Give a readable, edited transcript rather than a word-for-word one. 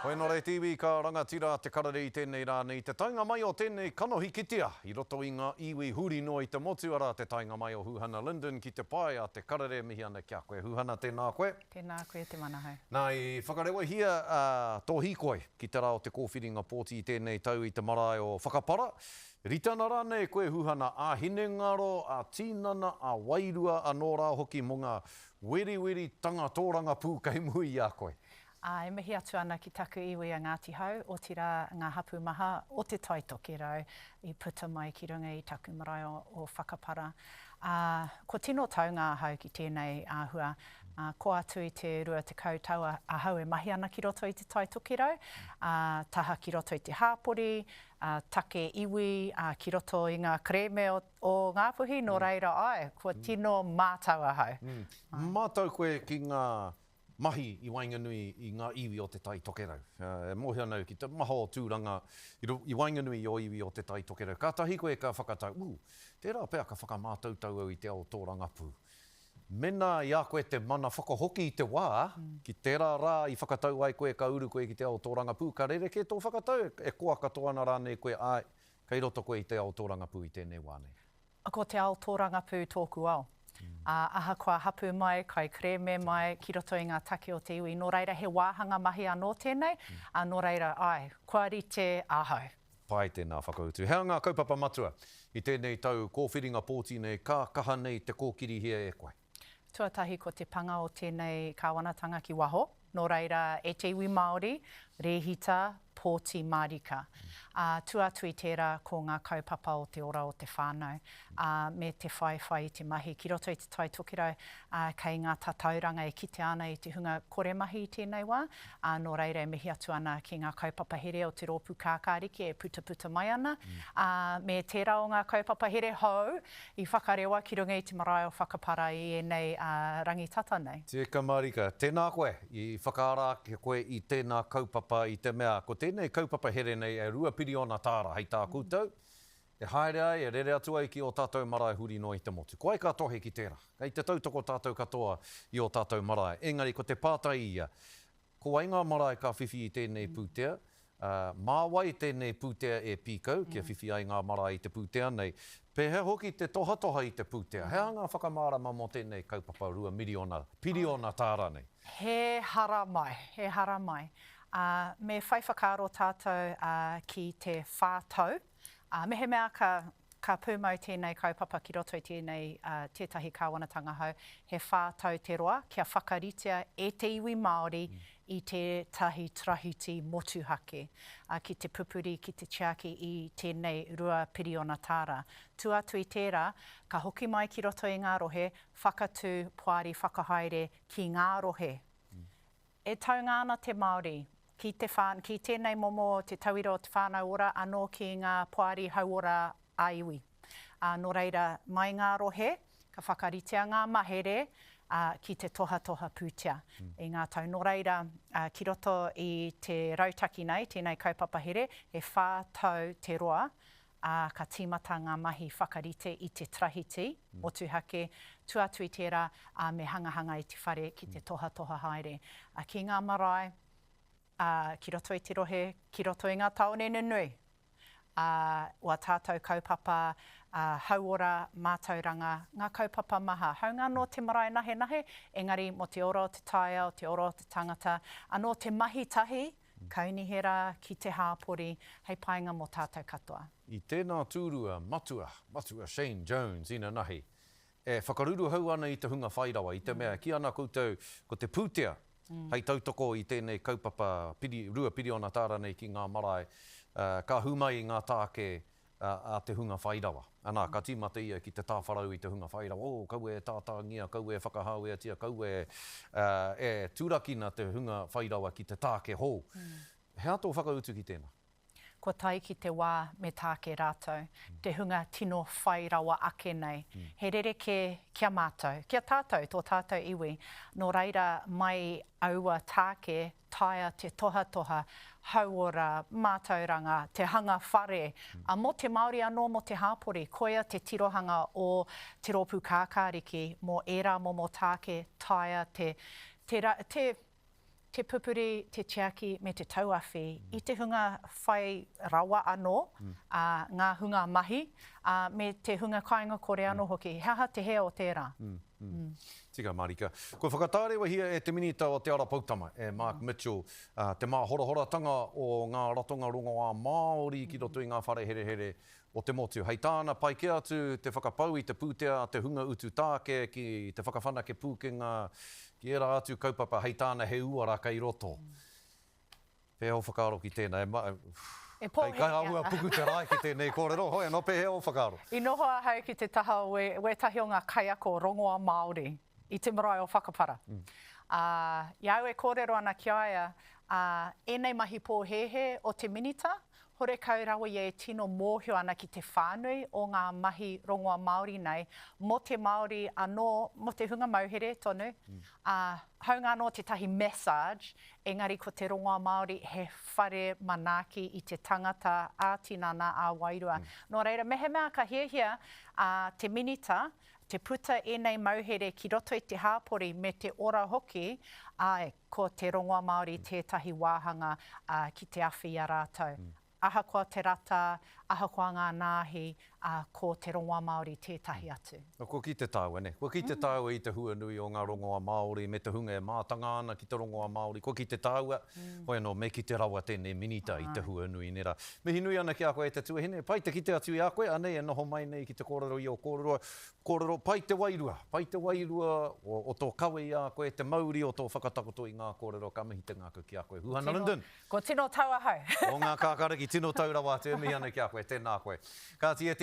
Hoi nō reira te iwi ka rangatira te karere i tēnei rā nei te taenga mai o tēnei kanohi kitea i roto i ngā iwi huri noa i te motu arā te taenga mai o Huhana Lyndon ki te pae a te karere mihi ana ki a koe Huhana tēnā koe. Tēnā koe Te Manahau. Nā i whakarewahia tō hīkoi ki te rā o te kōwhiringa pōti i tēnei tau i te marae o Whakapara. Rite ana rānei koe Huhana ā-hinengaro, ā-tīnana, ā-wairua anō rā hoki mō ngā weriweritanga tōrangapū kei muri i a koe? Ā, e mihi atu ana ki taku iwi a Ngāti Hau, otirā ngā hapū maha o Te Tai Tokerau i puta mai ki runga i taku marae o Whakapara. Ā, kua tino taunga ahau ki tēnei āhua, ā, kō atu i te 20 tau ahau e mahi ana ki roto i Te Tai Tokerau, ā, taha ki roto i te hāpori, ā, take iwi, ā, ki roto i ngā kerēme o, o Ngāpuhi, nō reira, āe, kua tino mātau ahau. Mātau koe ki ngā mahi i waenganui i ngā iwi o Te Tai Tokerau. E mōhio ana au ki te maha o tūranga i waenganui i ō iwi o Te Tai Tokerau. Kātahi koe ka whakatau, ū, tērā pea ka whakamātautau au i te ao tōrangapū. Mēnā i a koe te mana whakahoki i te wā, ki tērā rā i whakatau ai koe ka uru koe ki te ao tōrangapū, ka rerekē tō whakatau, e koa katoa ana rānei koe, āe, kei roto koe i te ao tōrangapū i tēnei wā nei. Ko te ao tōrangapū tōku ao. Ā, ahakoa hapū mai, kaikerēme mai, ki roto i ngā take o te iwi. Nō reira, he wāhanga mahi anō tēnei, ā, nō reira, āe, kua rite ahau. Pai tēnā whakautu. He aha ngā kaupapa matua i tēnei tau kōwhiringa pōti nei ka kaha nei te kōkirihia e koe? Tuatahi ko te panga o tēnei kāwanatanga ki waho, nō reira e te iwi Māori, rēhita, pōti mārika. Ā, tua atu i tērā ko ngā kaupapa o te ora o te whānau, ā, me te whaiwhai i te mahi. Ki roto i Te Tai Tokerau, ā, kei ngā tatauranga e kitea ana i te hunga kore mahi i tēnei wā, ā, nō reira e mihi atu ana ki ngā kaupapa here o te Rōpū Kākāriki e putaputa mai ana, ā, me tērā o ngā kaupapa here hou I whakarewa ki runga i te marae o Whakapara i ēnei rangi tata nei. Tika marika. Tēnā koe, i whakaara ake koe i tēnā kaupapa i te mea ko tēnei kaupapa here nei e rua piriona tāra hei tā koutou, e haere ai, e rere atu ai ki ō tātou marae huri noa i te motu. Ko wai ka tohe ki tērā? Kei te tautoko tātou katoa i ō tātou marae. Engari ko te pātai ia, Ko wai ngā marae ka whiwhi i tēnei pūtea? Ā, mā wai tēnei pūtea e pīkau kia whiwhi ai ngā marae i te pūtea nei? Pēhea hoki te tohatoha i te pūtea? He aha ngā whakamārama mō tēnei kaupapa 2 miriona, piriona tāra nei? He haramai, he haramai. Ā, me whai whakaaro tātou, ā, ki te whā tau. Ā, mehemea ka, ka pūmau tēnei kaupapa ki roto i tēnei, ā, tētahi kāwanatanga hou, he whā tau te roa kia whakaritea e te iwi Māori i tētahi tarahiti motuhake, ā, ki te pupuri, ki te tiaki i tēnei 2 piriona tāra. Tua atu i tērā, ka hoki mai ki roto i ngā rohe, whakatū poari whakahaere ki ngā rohe. E taunga ana te Māori ki te whā, ki tēnei momo te tauira o te whānau ora anō ki ngā poari hauora ā-iwi. Ā, nō reira, mai ngā rohe, ka whakaritea ngā mahere, ā, ki te tohatoha pūtea i ngā tau. Nō reira, ā, ki roto i te rautaki nei, tēnei kaupapa here, he whā tau te roa, ā, ka tīmata ngā mahi whakarite i te tarahiti motuhake, tua atu i tērā, ā, me hangahanga i te whare ki te tohatoha haere, ā, ki ngā marae, ā, ki roto i te rohe, ki roto i ngā tāone nunui, ā, wā tātou kaupapa, ā, hauora, mātauranga, ngā kaupapa maha. Hāunga anō te marae nahenahe, engari mō te ora o te taiao, te ora o te tangata, anō te mahi tahi, kaunihera, ki te hāpori, hei painga mō tātou katoa. I tēnā tūrua, Matua, Matua Shane Jones inanahi, e whakaruruhau ana i te hunga whairawa, i te mea, kī ana koutou, ko te pūtea hei tautoko i tēnei kaupapa piri, rua piriona tāra nei ki ngā marae, ka hū mai i ngā tāke a te hunga whairawa. Anā, ka tīmata ia ki te tāwharau i te hunga whairawa, oh, kaua e tātāngia, kaua e whakahāweatia, kaua e, e turakina te hunga whairawa ki te tāke hou. He aha tō whakautu ki tēnā? Kua tae ki te wā me tāke rātou, te hunga tino whai rawa ake nei. He rerekē ki a mātou, ki a tātou, tō tātou iwi. Nō reira, mai aua tāke taea te tohatoha, hauora, mātauranga, te hanga whare, ā, mō te Māori anō, mō te hāpori. Koia te tirohanga o Te Rōpū Kākāriki mō ērā momo tāke taea te, te, te. Te pupuri, te tiaki me te tauawhi i te hunga whai rawa anō, ā, ngā hunga mahi, ā, me te hunga kāinga kore anō hoki. He aha te hē o tērā? Tika mārika. Kua whakatārewahia e te Minita o Te Ara Poutama, e Mark Mitchell, te māhorahora-tanga o ngā ratonga rongoā Māori ki roto i ngā whare herehere o te motu. Hei tāna, pai kē atu te whakapau i te pūtea a te hunga utu tāke ki te whakawhanake pūkenga ki ērā atu kaupapa, hei tāna he uara kei roto. Pēhea ō whakaaro ki tēnā? E pōhēhē ana. Kei āhua puku te rae ki tēnei kōrero, hoi anō, pēhea ō whakaaro? I noho ahau ki te taha o wētahi o ngā kaiako rongoa Māori i te marae o Whakapara. Ā, i a au e kōrero ana ki a ia, ā, ēnei mahi pōhēhē o te Minita, Horekau rawa ia e tino mōhio ana ki te whānui o ngā mahi rongoa Māori nei, mō te Māori anō, mō te hunga mauhere tonu, ā, hāunga anō tētahi massage, engari ko te rongoa Māori he whare manaaki i te tangata ā-tinana, ā-wairua. Nō reira, mehemea ka hiahia te Minita te puta ēnei mauhere ki roto i te hāpori me te ora hoki, āe, ko te rongoa Māori tētahi wāhanga ki te awhi i a rātou. Ahakoa te rata, ahakoa ngā nāhi, ko te rongoa Māori tētahi atu. Kua kite tāua, nē? Kua kite tāua i te huanui o ngā rongoa Māori me te hunga e mātanga ana ki te rongoa Māori. Kua kite tāua, hoi anō, me kite rawa tēnei minita i te huanui, nē rā. Mihi nui ana ki a koe e te tuahine. Pai te kite atu i a koe, anei e noho mai nei ki te kōrero i ō kōrero. Kōrero, pai te wairua, pai te wairua o tō kawe i a koe, te mauri o tō whakatakoto i ngā kōrero, ka mihi te ngākau ki a koe. Huhana Lyndon! Ko tino tau ahau. O ngā kākāriki, tino tau rawa atu, e mihi ana ki a koe, tēnā koe. Kāti e.